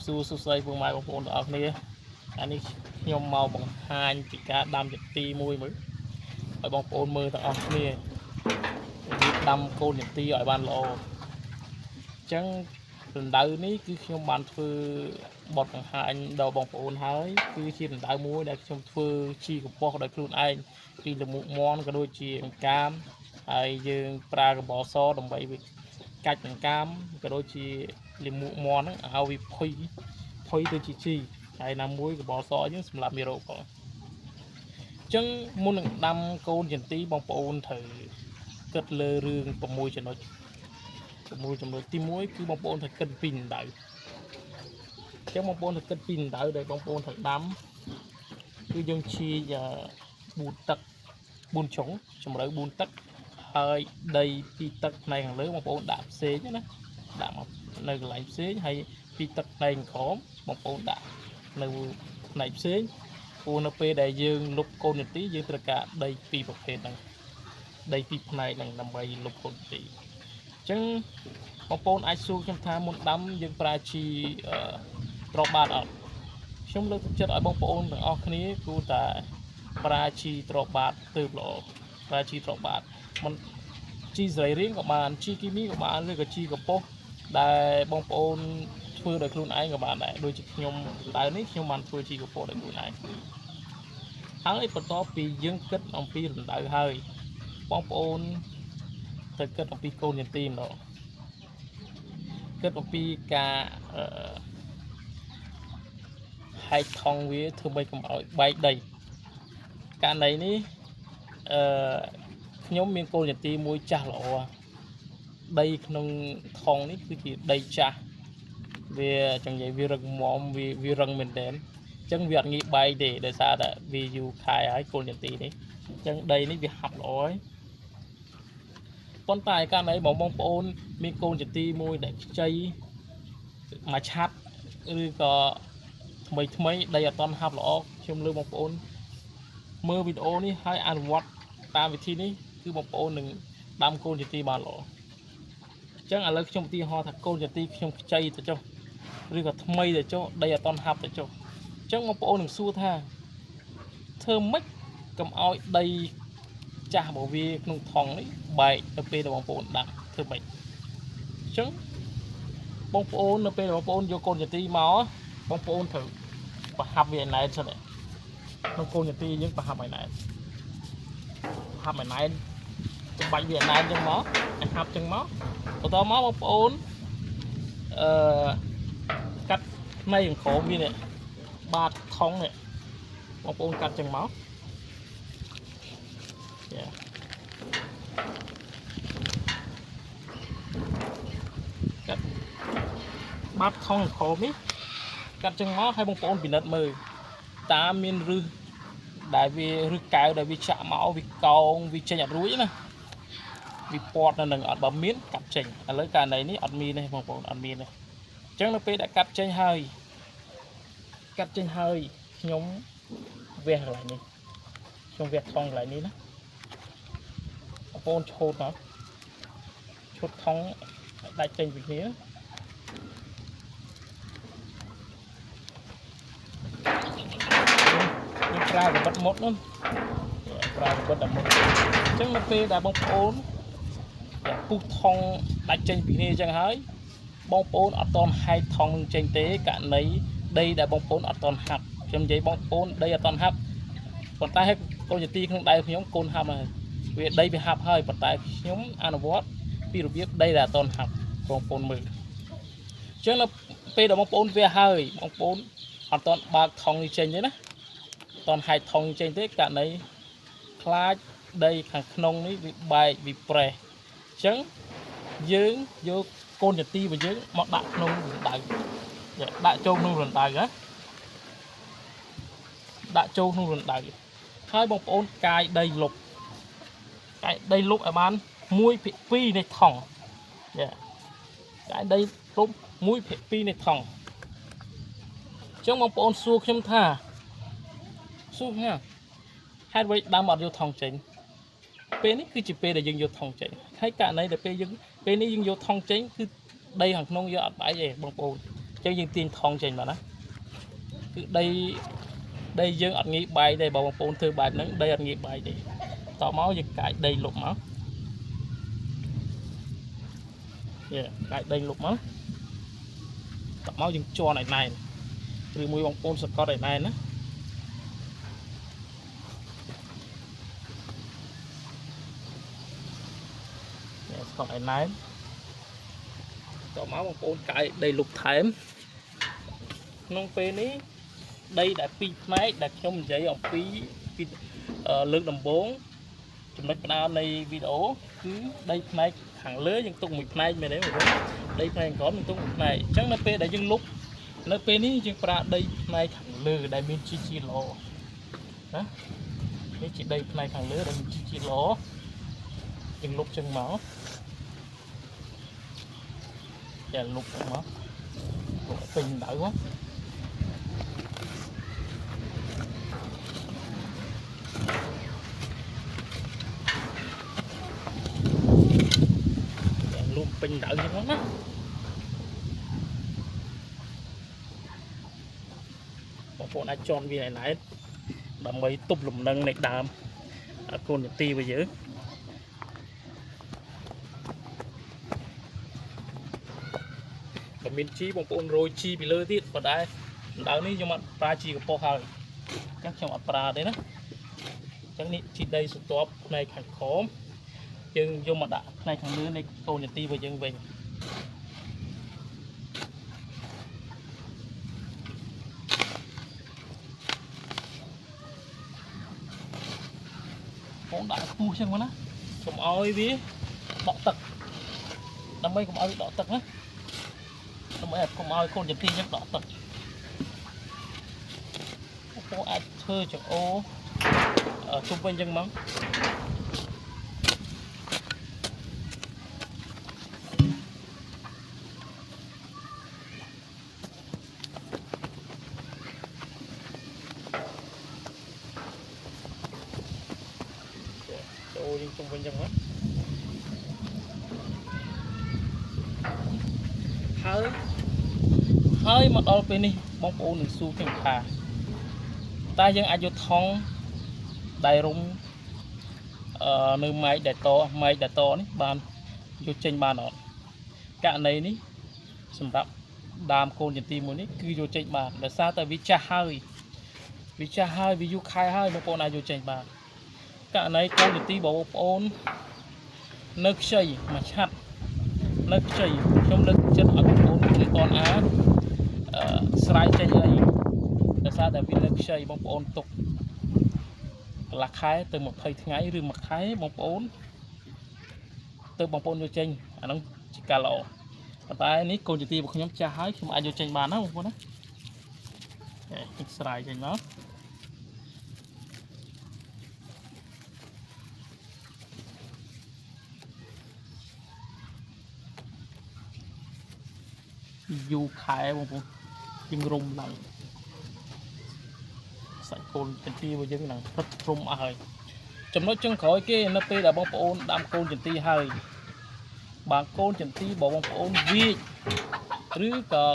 សួរសួស្តីពុកម៉ែបងប្អូនទាំងអស់គ្នាអានេះខ្ញុំមកបង្ហាញពីការដាំចន្ទីមួយមើលឲ្យបងប្អូនមើលទាំងអស់គ្នារបៀបដាំកូនចន្ទីឲ្យបានល្អអញ្ចឹងរណ្ដៅនេះគឺខ្ញុំបានធ្វើបទបង្ហាញដល់បងប្អូនហើយគឺជារណ្ដៅមួយដែលខ្ញុំធ្វើជីកំប៉ុស្តដោយខ្លួនឯងពីលមុខមន់ក៏ដូចជាអង្កាមហើយយើងប្រើកបោសដើម្បីវាកាច់អង្កាមក៏ដូចជាលាមកមន់ហ្នឹងឲ្យវាផុយ ផុយទៅជាជីហើយណាមួយកបោសយើងសម្រាប់មេរោគផងអញ្ចឹងមុននឹងដាំកូនចន្ទីបងប្អូនត្រូវគិតលើរឿង6ចំណុច6ចំណុចទី1គឺបងប្អូនត្រូវគិតពីរណ្ដៅអញ្ចឹងបងប្អូនត្រូវគិតពីរណ្ដៅដែលបងប្អូនត្រូវដាំគឺយើងជីក4ទឹក4ជ្រុងជម្រៅ4ទឹកហើយដី2ទឹកផ្នែកខាងលើបងប្អូនដាក់ផ្សេងណាដាក់មកនៅកន្លែងផ្សេងហើយពីរទឹកផ្នែកក្រោមបងប្អូនដាក់នៅផ្នែកផ្សេងព្រោះនៅពេលដែលយើងលុបកូននាទីយើងត្រូវការដីពីរប្រភេទហ្នឹងដីពីរផ្នែកហ្នឹងដើម្បីលុបកូននាទីអញ្ចឹងបងប្អូនអាចសួរខ្ញុំថាមុនដាំយើងប្រើជីអឺទ្រាប់បាតអត់ខ្ញុំលើកទឹកចិត្តឲ្យបងប្អូនទាំងអស់គ្នាគួរតែប្រើជីទ្រាប់បាតទើបល្អប្រើជីទ្រាប់បាតមិនជីសរីរាង្គក៏បានជីគីមីក៏បានឬក៏ជីកំប៉ុស្តដែលបងប្អូនធ្វើដោយខ្លួនឯងក៏បានដែរដូចជាខ្ញុំដើមនេះខ្ញុំបានធ្វើជីកំប៉ុស្តដោយខ្លួនឯងហើយបន្ទាប់ពីយើងគិតអំពីរណ្ដៅហើយបងប្អូនត្រូវគិតអំពីកូនចន្ទីម្ដងគិតអំពីការអឺហែកថង់វាធ្វើម៉េចកុំឲ្យបែកដីករណីនេះអឺខ្ញុំមានកូនចន្ទីមួយចាស់ល្អដីក្នុងថង់នេះគឺជាដីចាស់វាចង់និយាយវារឹងមាំវាវារឹងមែនទែនអញ្ចឹងវាអត់ងាយបែកទេដោយសារតែវាយូរខែហើយកូនចន្ទីនេះអញ្ចឹងដីនេះវាហាប់ល្អហើយប៉ុន្តែករណីបងបងប្អូនមានកូនចន្ទីមួយដែលខ្ចីមួយឆាត់ឬក៏ថ្មីថ្មីដីអត់ទាន់ហាប់ល្អខ្ញុំលើកបងប្អូនមើលវីដេអូនេះហើយអនុវត្តតាមវិធីនេះគឺបងប្អូននឹងដាំកូនចន្ទីបានល្អអញ្ចឹងឥឡូវខ្ញុំឧទាហរណ៍ថាកូនចន្ទីខ្ញុំខ្ចីទៅចុះឬក៏ថ្មីទៅចុះដីអត់ទាន់ហាប់ទៅចុះអញ្ចឹងបងប្អូននឹងសួរថាធ្វើម៉េចកុំឲ្យដីចាស់របស់វាក្នុងថង់នេះបែកទៅពេលដែលបងប្អូនដាក់ធ្វើម៉េចអញ្ចឹងបងប្អូននៅពេលដែលបងប្អូនយកកូនចន្ទីមកបងប្អូនត្រូវប្រហាប់វាឲ្យណែនសិនក្នុងកូនចន្ទីយើងប្រហាប់ឲ្យណែនប្រហាប់ឲ្យណែនច្បាច់វាឲ្យណែនអញ្ចឹងមកឲ្យហាប់អញ្ចឹងមកបន្តមកបងប្អូនអឺកាត់ផ្នែកខាងក្រោមវានេះបាតថង់នេះបងប្អូនកាត់អញ្ចឹងមកយ៉ាកាត់បាតថង់ខាងក្រោមនេះកាត់អញ្ចឹងមកឲ្យបងប្អូនពិនិត្យមើលតាមមានរឹសដែលវារឹសកែវដែលវាចាក់មកវាកោងវាចេញអត់រួចណាវាពាត់នៅនឹងអត់បើមានកាត់ចេញឥឡូវករណីនេះអត់មានទេបងប្អូនអត់មានទេអញ្ចឹងនៅពេលដែលកាត់ចេញហើយកាត់ចេញហើយខ្ញុំវះកន្លែងនេះខ្ញុំវះថង់កន្លែងនេះណាបងប្អូនឆូតមកឆូតថង់ឲ្យដាច់ចេញពីគ្នា ខ្ញុំប្រើកបិតមុតនោះប្រើកបិតតែមុតអញ្ចឹងនៅពេលដែលបងប្អូនពុះថង់ដាច់ចេញពីគ្នាអញ្ចឹងហើយបងប្អូនអត់តន់ហែកថង់នឹងចេញទេករណីដីដែលបងប្អូនអត់តន់ហាប់ខ្ញុំនិយាយបងប្អូនដីអត់តន់ហាប់ប៉ុន្តែកូនជាទីក្នុងដៃខ្ញុំកូនហាប់ហើយវាដីវាហាប់ហើយប៉ុន្តែខ្ញុំអនុវត្តពីរបៀបដីដែលអត់តន់ហាប់បងប្អូនមើលអញ្ចឹងនៅពេលដែលបងប្អូនវាហើយបងប្អូនអត់តន់បើកថង់នេះចេញទេណា តនហែកថងចេញទេករណីខ្លាចដីខាងក្នុងនេះវាបែកវាប្រេះអញ្ចឹងយើងយកកូនចន្ទីរបស់យើងមកដាក់ក្នុងរណ្ដៅដាក់ចូលក្នុងរណ្ដៅណាដាក់ចូលក្នុងរណ្ដៅហើយបងប្អូនកាយដីលុបកាយដីលុបឲ្យបាន1ភាគ2នៃថង់កាយដីលុប1ភាគ2នៃថង់អញ្ចឹងបងប្អូនសួរខ្ញុំថាសួរថាហេតុអ្វីដើមអត់យកថង់ចេញពេលនេះគឺជាពេលដែលយើងយកថង់ចេញហើយករណីដែលពេលយើងពេលនេះយើងយកថង់ចេញគឺដីខាងក្នុងយកអត់បែកទេបងប្អូន អញ្ចឹងយើងទាញថងចេញមកណាគឺដីដីយើងអត់ងាយបែកទេបើបងប្អូនធ្វើបែបហ្នឹងដីអត់ងាយបែកទេតមកយើងកាយដីលុបមកយេកាយដីលុបមកតមកយើងជន់ឲ្យណែនឬមួយបងប្អូនសកត់ឲ្យណែនណានេះសកត់ឲ្យណែនតមកបងប្អូនកាយដីលុបថែមក្នុងពេលនេះដីដែលពីរផ្នែកដែលខ្ញុំនិយាយអំពីពីលើកដំបូងចំណុចផ្ដើមនៃវីដេអូគឺដីផ្នែកខាងលើយើងទុកមួយផ្នែកមែនទេបងប្អូនដីផ្នែកក្រោមយើងទុកមួយផ្នែកអញ្ចឹងនៅពេលដែលយើងលុបនៅពេលនេះយើងប្រើដីផ្នែកខាងលើដែលមានជីជាតិល្អណានេះជាដីផ្នែកខាងលើដែលមានជីជាតិល្អយើងលុបចឹងមកចាលុបចឹងមកលុបពេញដៅមក ចាលុបពេញដៅចឹងមកណាបងប្អូនអាចជន់វាឲ្យណែនដើម្បីទប់លំនឹងនៃដើមកូនទីរបស់យើងបើមានជីបងប្អូនរោយជីពីលើទៀតប៉ុន្តែដៅនេះខ្ញុំអត់ប្រើជីកប៉ុសហើយអញ្ចឹងខ្ញុំអត់ប្រើទេណាអញ្ចឹងនេះជីដីស្រទាប់ផ្នែកខាងក្រោមយើងយកមកដាក់ផ្នែកខាងលើនៃកូនទីរបស់យើងវិញបងដាក់ខ្ពស់ចឹងមកណាកុំឲ្យវាដក់ទឹកដើម្បីកុំឲ្យវាដក់ទឹកណាដើម្បីឲ្យកុំឲ្យកូនចន្ទីយើងដក់ទឹកបងប្អូនអាចធ្វើចង្អូជុំវិញចឹងមកចូលយើងជុំវិញចឹងមកហើយហើយមកដល់ពេលនេះបងប្អូននឹងសួរខ្ញុំថាតើយើងអាចយកថង់ដែលរុំនៅម៉ែកដែលតម៉ែកដែលតនេះបានយកចេញបានអត់ករណីនេះសម្រាប់ដើមកូនចន្ទីមួយនេះគឺយកចេញបានដោយសារតែវាចាស់ហើយវាចាស់ហើយវាយូរខែហើយបងប្អូនអាចយកចេញបានករណីកូនចន្ទីបងប្អូននៅខ្ចីមួយឆាត់នៅខ្ចីខ្ញុំលើកចិត្តឲ្យបងប្អូនមិនតន់អាស្រ័យចេញអីដោយសារតែវានៅខ្ចីបងប្អូនទុកកន្លះខែទៅ20ថ្ងៃឬមួយខែបងប្អូនទៅបងប្អូនយកចេញអាហ្នឹងជាការល្អប៉ុន្តែនេះកូនជាទីរបស់ខ្ញុំចាស់ហើយខ្ញុំអាចយកចេញបានណាបងប្អូនណាខ្ញុំស្រាយចេញមកយូរខែបងប្អូនយើងរុំឡើងសាច់កូនចន្ទីរបស់យើងនឹងរឹតរុំអស់ហើយចំណុចចុងក្រោយគេនៅពេលដែលបងប្អូនដាំកូនចន្ទីហើយបើកូនចន្ទីរបស់បងប្អូនវាចឬក៏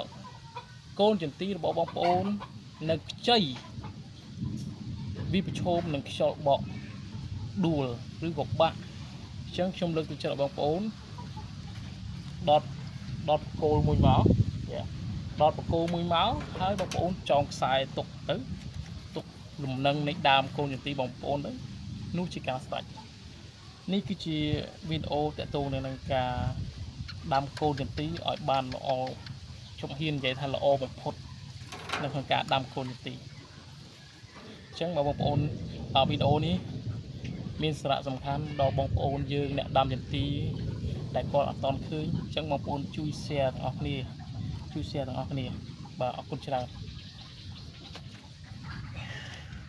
កូនចន្ទីរបស់បងប្អូននៅខ្ចីវាប្រឈមនឹងខ្យល់បក់ដួលឬក៏បាក់អញ្ចឹងខ្ញុំលើកទឹកចិត្តឲ្យបងប្អូនដុតដុតគោលមួយមកដតបកគោមួយមកហើយបងប្អូនចងខ្សែទុកទៅទុកលំនឹងនៃដើមកូនចន្ទីបងប្អូនទៅនោះជាការស្ដាច់នេះគឺជាវីដេអូតាក់ទងនឹងការដាំកូនចន្ទីឲ្យបានល្អខ្ញុំហ៊ាននិយាយថាល្អបំផុតនៅក្នុងការដាំកូនចន្ទីអញ្ចឹងបើបងប្អូនវីដេអូនេះមានសារៈសំខាន់ដល់បងប្អូនយើងអ្នកដាំចន្ទីដែលគាត់អត់តន់ឃើញអញ្ចឹងបងប្អូនជួយ share ទាំងអស់គ្នាជួយ share ទាំងអស់គ្នាបាទអរគុណច្រើន។